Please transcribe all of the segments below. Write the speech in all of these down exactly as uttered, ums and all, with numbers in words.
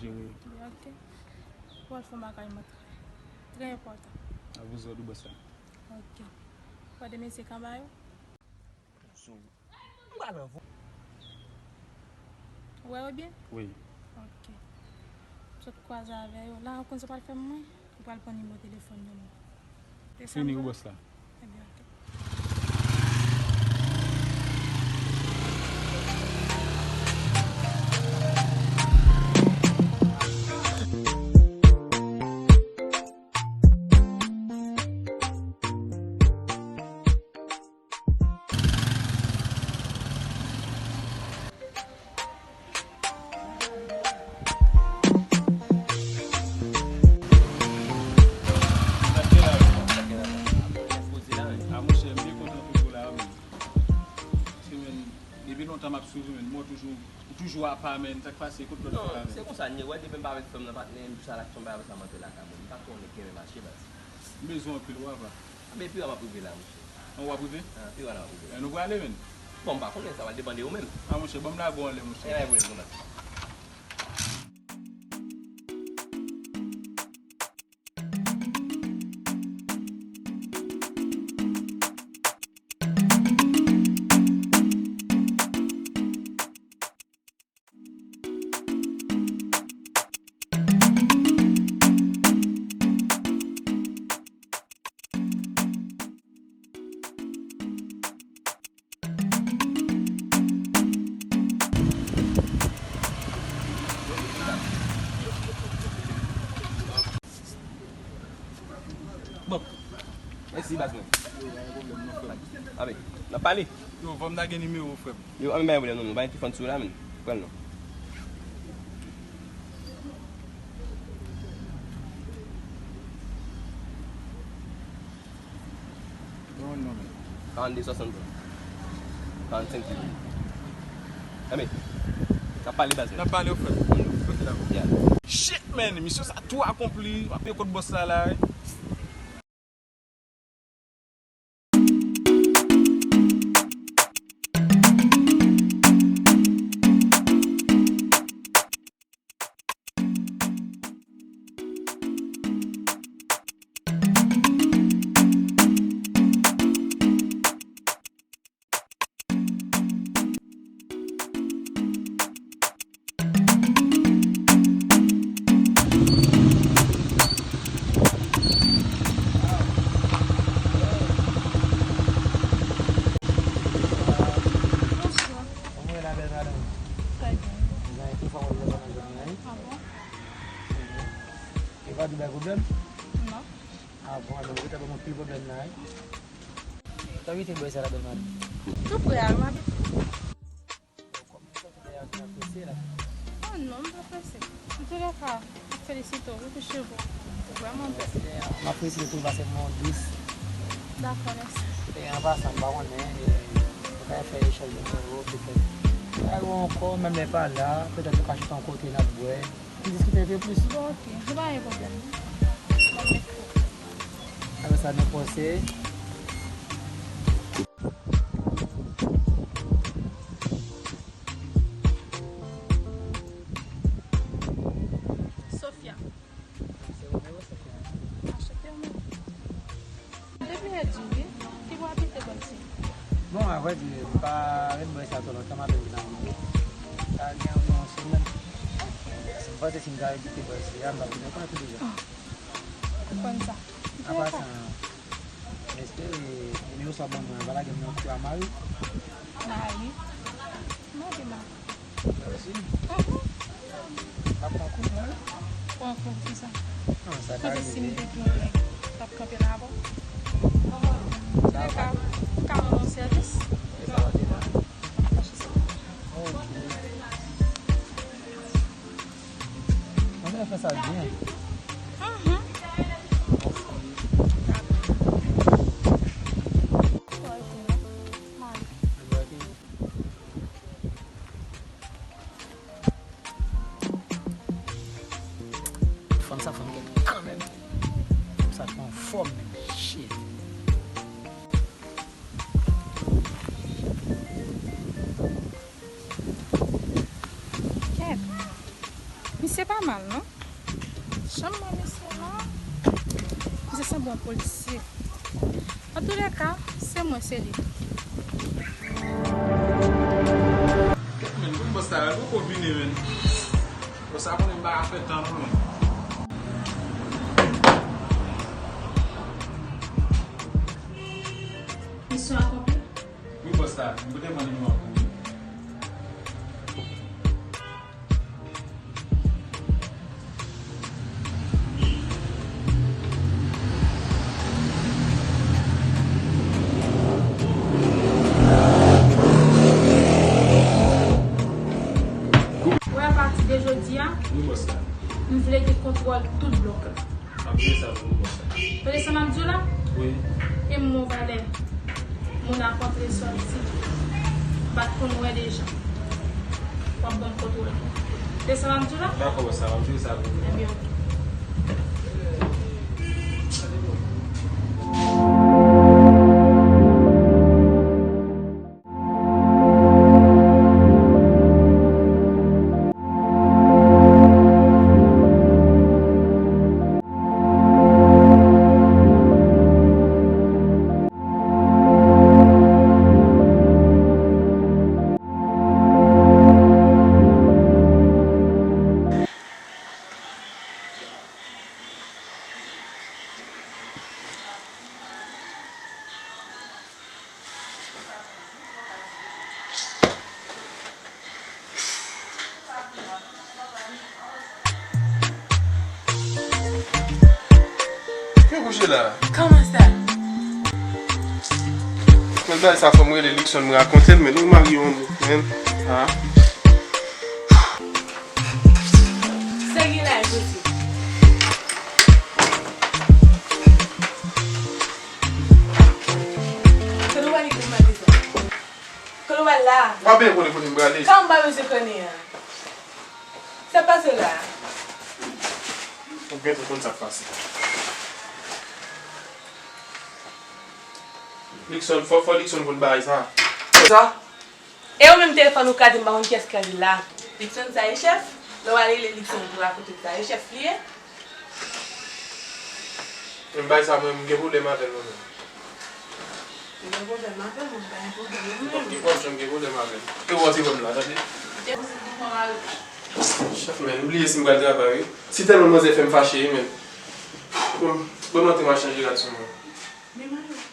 Jere. Ok. Ou al fè bagay mwen trè, trè enpòtan. A vous ordres, bòs la. Ok. Ou pa de mesye kanba yo? M pral nan vo- Ou wè yo byen? Wi. Ok. M sot kwaze avè yo. La, ou konn sa pral fè mwen? Ou pral pran nimewo telefòn yo non. Fini wi bòs la. Ebyen, ok. A monchè, m byen kontan toujou la, men. Paske, men, depi lontan m ap swiv ou, men, mwen toujou, ou toujou apa, men, sa k pase, kot lòt fwa la, men? Non, se konsa, n ye, wè, depi m pa avèk fanm nan, patnè, m sa l ap tonbe avè sa m antre lakay mwen. M pa konnen kenbe mache, baz. M bezwen anpil, ou apa. Anben, pi ra m ap rive la, monchè. An, w ap rive? An, pi ra m ap rive la. Men nou prale, men. Bon, m pa konnen, sa va depann de ou menm. A, monchè, ban m lage w anlè, monchè. E, pa gen pwoblèm, kontan. Bon. Mèsi, baz mwen. Yo, pa gen pwoblèm non, frè m. Amen. N ap pale. Yo, fò m ta gen nimewo w, frè m. Yo, amen, pa gen pwoblèm non, men. Pa gen telefòn sou la, men. Pran l non. Non, non, men. Karannde swasanntrant. Karannsenk wi. Amen. N ap pale, baz mwen. N ap pale, frè m. Ok, dakò. Yeah. Shit, man! Misyon sa tou akonpli. M ap peye kòb bòs la, la, wi. Bonswa. Kòman w ye la, bèl madanm? Trè byen. Ou gen ki fwa w ap nan zòn nan, wi? A bon? E pa di bay pwoblèm? Non. A bon, alò, ou te ban mwen pil pwoblèm la, wi. Sa w kite bòy sa la, bèl madanm? Tou prè a, m abite. Kòm m santi dèyè a, m prese la. Oh non, m pa prese. Antoulèka, m felisite w wi pou cheve w. Ou vrèman bèl. M apresye tou, pase m yon dous. Dakò, mèsi. E an pasan, m pa konnen, e, nou ka fè echanj nimewo, petèt. Ay, ou ankò, menm lè pa la, petèt nou ka chita yon kote, n ap bwè. N diskite enpe plis. Bon, ok. Nou pa gen pwoblèm. Bon, mèsi. Apre sa, nou panse. Sofia. Se ou menm, Sofia? Anchante, ou menm? Depi lè di wi, ki bò w abite, bòy si? Bon, avrèdi, m pa ret bò sa twò lontan, m apeyi nan Ayiti. Sa gen yon semèn. M panse si m ta ret kite bò si a, m t ap vin konn tout deja. Ou konn sa. Apa sa, m espere nimewo sa w ban mwen an, pa lage m nan kou a Mari. Mari? Mari, Mari. Mèsi. Mhm. Ap pran kou, mwen? Pran kou, kisa? Non, sa ka rive. Kote si m te gen yon nèg k ap kanpe la avè w? Sa va. Ou ka, ou ka rann yon sèvis? E sa va te la. Mache sa. Ok. Mwen te fè sa byen. Mhm. Mari. Fanm sa fanm kèk kanmenm. Fanm sa pran fòm menm. Shit. Kèt. Misye pa Pa mal, non? Janm wè mesye la, misye sanble yon polisye. Antoulèka, se mwen, se li. Men, pou bòs la, li poko vini, men. Bòs la konnen m pa ka fè tan, non, men. Misyon akonpli. Wi, bòs la, m te mande nimewo a pou ou. Wi, apati de jodi a, wi, bòs la, m vle gen kontwòl tout blòk la. M ap jere sa pou ou, bòs la. Tande sa m ap di w la? Wi. E m wè w valè. Moun ap antre sòti. M pa t konn wè deja. W ap ban m kontwòl. Tande sa m ap di w la? Dakò, bòs la, m ap jere sa pou ou. Ebyen, oke. Ki kouche la? Kòman sa? Men bagay sa fò m rele Luckson m rakonte l, men nou marye yon bout, men. Ah. Sa gen la, José? Kote w ale pou maten sa? Kote w al la? W ap byen konnen kote m prale. Sa m pa bezwen konnen an. Sa k pase la? Ou gentan konn sa k pase. Luckson, fò, fò Luckson konn bagay sa. Sa? E ou menm telefòn ou kraze, m pa konn kiyès ki kraze l la. Luckson sa e chèf? Lè w al rele Luckson pou rakonte l sa, e chèf li ye? Men bagay sa mwen, m gen pwoblèm avè l mwen menm. Ou gen pwoblèm avè l, mwen pa gen pwoblèm mwen menm. M p ap gen pwoblèm, m gen pwoblèm avè l. E ou antre ban m la, tande? Chèf, men, m bliye si m pral travay, wi. Si tèlman manzè fè m fache, wi, men. Bon, bon, m antre, m al chanje rad sou mwen. Men malere.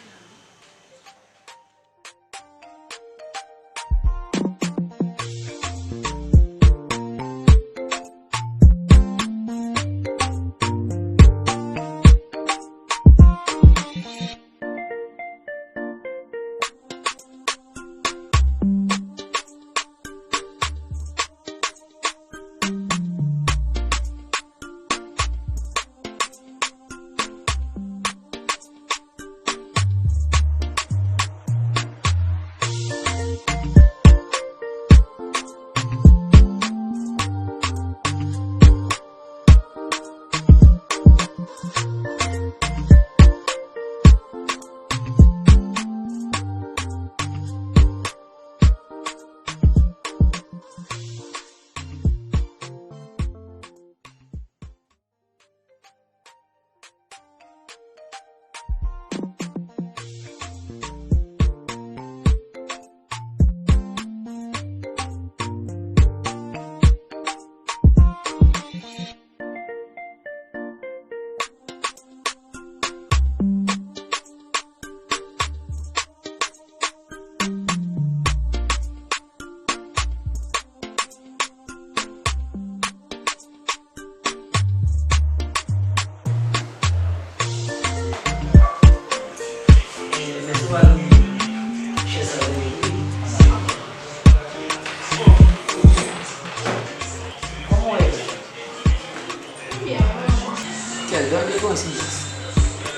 Kèl jan de koyinsidans!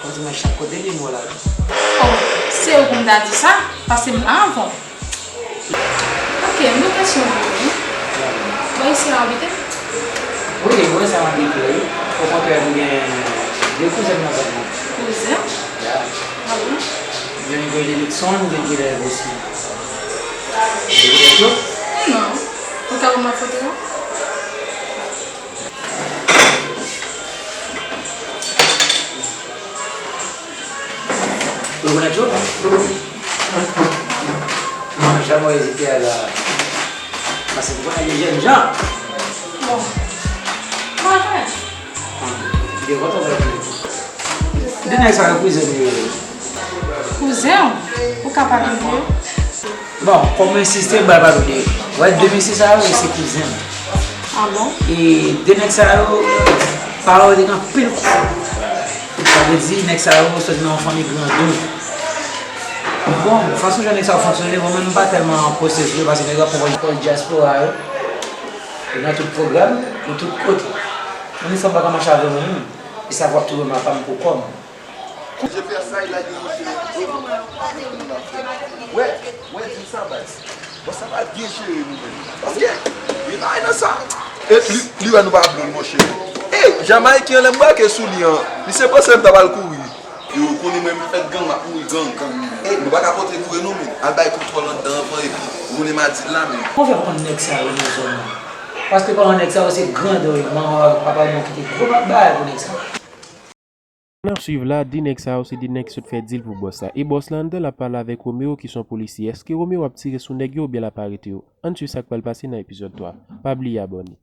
Kòmsi mwen chak kote gen mò la. Oh, se ou pou m ta di sa, paske m la anvan w. Ok, m gen kesyon pou ou, wi. Bò isi a w abite? Wi, bò isi a m abite, wi. Okontrè, m gen de kouzen nan zòn nan. Kouzen? Ya. Ah bon? Gen ki rele Luckson, gen ki rele Bosi. Ou konèt yo? Non. Ou ka ban mwen foto yo? Ou rekonèt yo? Jan mwen ezite a la. Paske pou konnen de jèn jan. Bon. Mwen fè. De nèg sa yo kouzen m yo ye. Kouzen w? Ou ka pale m de yo? Bon, kòm mwen ensiste, m pral pale w de yo. Wè, de mesye sa yo, se kouzen m. Ah bon? E de nèg sa yo, paran yo te gen anpil kòb. Sa vle di, nèg sa yo soti nan yon fanmi grandon. Bon, fason jan nèg sa yo fonksyone, mwen menm m pa tèlman pwosye sou yo, paske nèg yo ap pran pòz dyaspora yo. Yo nan tout pwogram, yo tout kote. Mwen menm, sa m pa ka mache avè mwen menm. E sa w ap twouve m apa m pou kò m. Jefè sa, il a dit, monchè. Wè, wè, di sa, baz. Bon, sa pa byen jere nou menm. Paske, li pa nan sa. E li, li wè nou pa blo l, monchè. E, Jamayiken an, lè m brake sou li an, misye panse m ta pral kouri. Yo konnen mwen, m fèt gang, m ap mouri gang. E nou pa ka pote kouri non, men. Al bay kontwòl anndan anvan, epi ou konnen m a di l la, men. Kòman w fè konn nèg sa yo nan zòn nan? Paske paran nèg sa yo se grandon yo, manman w ak papa w bon kite gwo bagay pou nèg sa yo. N ap swiv la, de nèg sa yo se de nèg ki sot fè dil pou bòs la. E bòs la anndan l ap pale avèk Romeo ki se yon polisye. Èske Romeo ap tire sou nèg yo oubyen l ap arete yo? Ann swiv sa k pral pase nan epizòd twa. Pa bliye abòne.